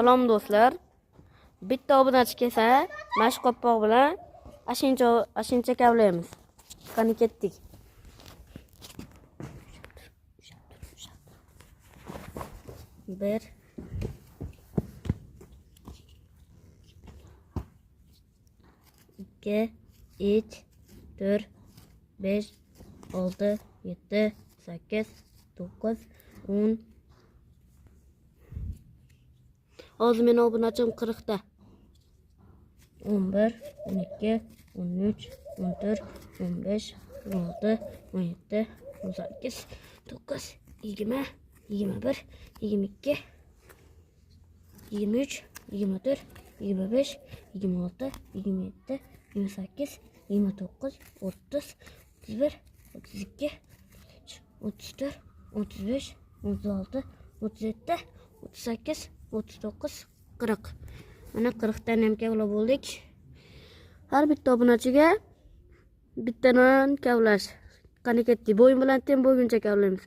Salom do'stlar. Bitta obunachi kelsa, mana shu qopqoq bilan ashincha ashincha kavlaymiz. Qani ketdik. Bir, ikki, uch, to'rt, besh, olti, yetti, sakkiz, to'qqiz, 10. Hozir meni obunachim 40 ta. 11, 12, 13, 14, 15, 16, 17, 18, 9, 20, 21, 22, 23, 24, 25, 26, 27, 28, 29, 30, 31, 32, 34, 35, 36, 37, 38, 39, 40. Mana 40 dan ham kavlab bo'ldik. Har bitta obunachiga bittadan kavlash. Qani ketdik. Bo'yin bilan teng bo'lguncha kavlaymiz.